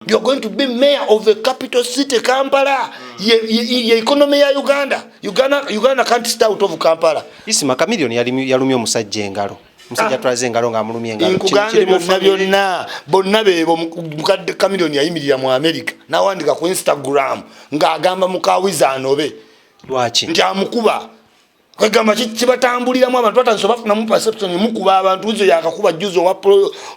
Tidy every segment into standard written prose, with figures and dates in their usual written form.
You're going to be mayor of the capital city, Kampala. Ye economy ya Uganda. Uganda can't stay out of Kampala. Isima, Chameleone yalumye omusajja engalo. Omusajja atwaze engalo ng'amulumye engalo. Nkugambye, byonna byonna, bonna beebo. Mukadde Chameleone yayimirira mu America n'awandika ku Instagram ng'agamba mukawiza anobe. Lwaki? Nti amukuba. Kwegamba kibatambuliramu, abantu batandise bafunamu perception mukuba abantu. Uzo yakakuba juzi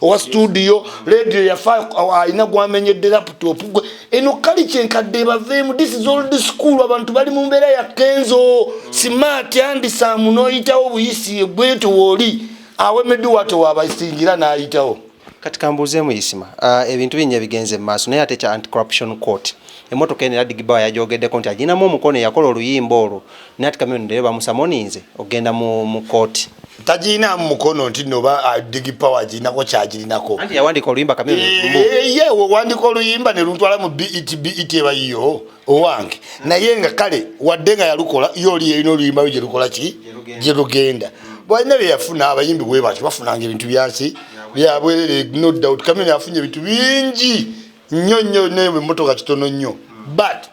owa studio radio yafa, alina gwamenyedde laptop gwe. Eno culture enkadde ebaveemu. This is old school. Abantu bali mu mbeera ya Kenzo Smart andisaamu n'oyitawo buyisi bwetu wooli awemeddu watewabasingira n'ayitawo. Kati kambuuzeemu, Isima, ebintu binnya ebigenze mu maaso, naye ate kya Anti-Corruption Court, emmotoka eno era Digibawa yajogeddeko nti aginamu omukono, yakola oluyimba olwo, naye ati Chameleone leero bamusamoninze okugenda mu kooti. Tagiinaamu mukono nti noba Digi Power agirinako kyagirinako. Anti yawandiika oluyimba Chameleone. Ye wewandika oluyimba ne luntwala mu BET, BET ebayiyo owange. Naye nga kale wadde nga yalukola, ye oli erina oluyimba lwe gye lukola ki, gye lugenda, bwalina bye yafuna. Abayimbi bwe batyo bafunanga ebintu byaki, byabwerere. No doubt Chameleone afunye ebintu bingi nnyo nnyo, naye emmotoka kitono nnyo. But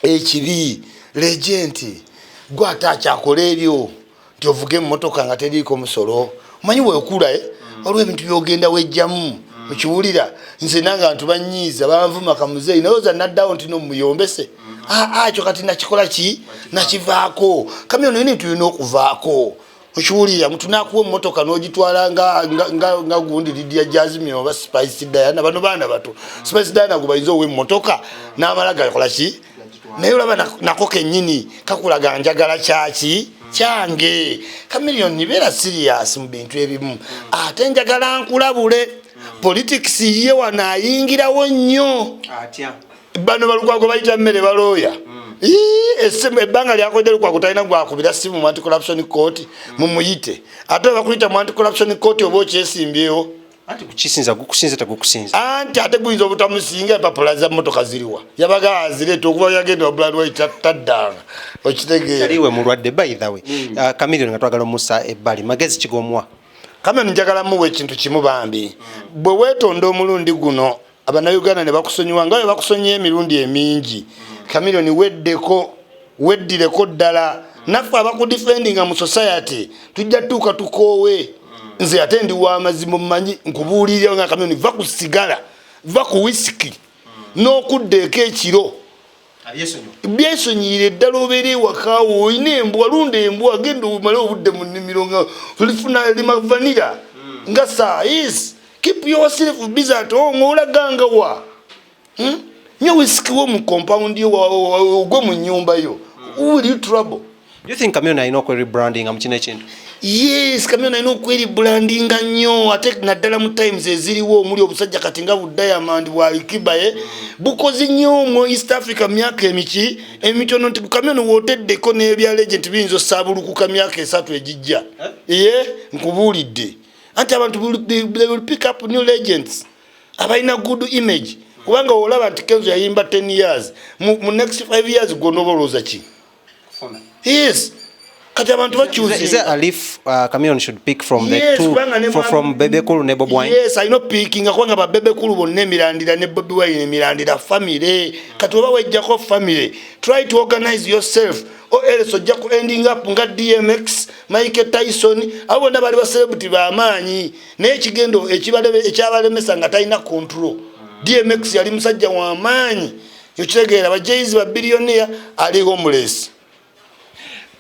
ekibi, legend gwe ate akyakola ebyo nti ovuga emmotoka nga teriiko musolo. Omanyi weekula, eh? Waliwo ebintu byogenda wejjamu okiwulira. Nze nange abantu banyiiza, banvuma kamuzeeyi, naye oza naddawo nti nomuyombese. Aa, ekyo kati nakikola ki, nakivaako. Chameleone yina tulina okuvaako, okiwulira. Mutunakuwa emmotoka n'ogitwala nga gundi Lydia Jasmine oba Spice Diana. Bano baana bato, Spice Diana gwe bayinza owa emmotoka n'amala gakola ki, naye olaba nako kennyini kakulaga njagala kyaki kyange. Chameleone, beera serious mu bintu ebimu. Ate njagala nkulabule, politics ye wano ayingirawo nnyo. Atya? Bano balukwago bayita mmere balooya. Ii, essimu ebbanga lyakodde Lukwago talina gwakubira simu mu Anti-Corruption Court mumuyite. Ate bakuyita mu Anti-Corruption Court oba okyesimbyewo. Anti kukisinza gukusinza, tegukusinza. Anti ate guyinza obutamusinga. Empapula za motoka ziriwa? Yabaga azireeta okuva yagenda wa Brand White taddanga, okitegeera? Yaliwe mulwadde. By the way, Chameleone nga twagala omusa ebbali, magezi kigomuwa? Chameleone njagala muwa ekintu kimu bambi. Bwe weetonda omulundi guno, Abannayuganda ne bakusonyiwa nga bwe bakusonyiwa emirundi emingi, Chameleone weddeko, weddireko ddala. Naffe abakudefendinga mu society tujja tuuka tukoowe. Nze ate ndi wamazima, mumanyi nkubuulirira nga Chameleone, va ku sigala, va ku wisiki n'okudda eko ekiro. Byesonyiire ddala, obeera ewakaawo, olina embwa, lunda embwa, genda omale obudde mu nnimiro nga olifuna lima vanilla nga saa. Yes, keep yourself busy at home. Olaganga wa? Hmm? Nywa wisiki wo mu compound yo, ogwe mu nnyumba yo. Who will you trouble? Do you think Chameleone alina okwerebrandinga mu kino ekintu? Yes, Chameleone alina okwerebrandinga nnyo, ate naddala mu times eziriwo omuli obusajja kati nga bu Diamond bwa Alikiba, ye bukozi nnyo mu East Africa myaka emiki emitono, nti Chameleone wooteddeko n'ebya legend biyinza osaabulukuka myaka 3 egijja. Ye nkubuulidde, anti abantu they will pick up new legends abalina good image, kubanga olaba nti Kenzo yayimba 10 years, mu next 5 years gwonooba olowooza ki? Yes, kati abantu Is there a leaf Chameleone should pick from the Yes, two, kubanga ne from Bebe Cool ne Bobi Wine? Yes, alina opickinga, kubanga ba Bebe Cool bonna emirandira ne Bobi Wine emirandira family. Kati oba wejjako family, try to organize yourself or else ojja ku ending up nga DMX, Mike Tyson. Abo bonna bali ba celebrity bamaanyi, naye ekigendo ekyabalemesa nga talina control. DMX yali musajja wamaanyi, okitegeera? Ba Jay-Z ba billionaire, ali homeless.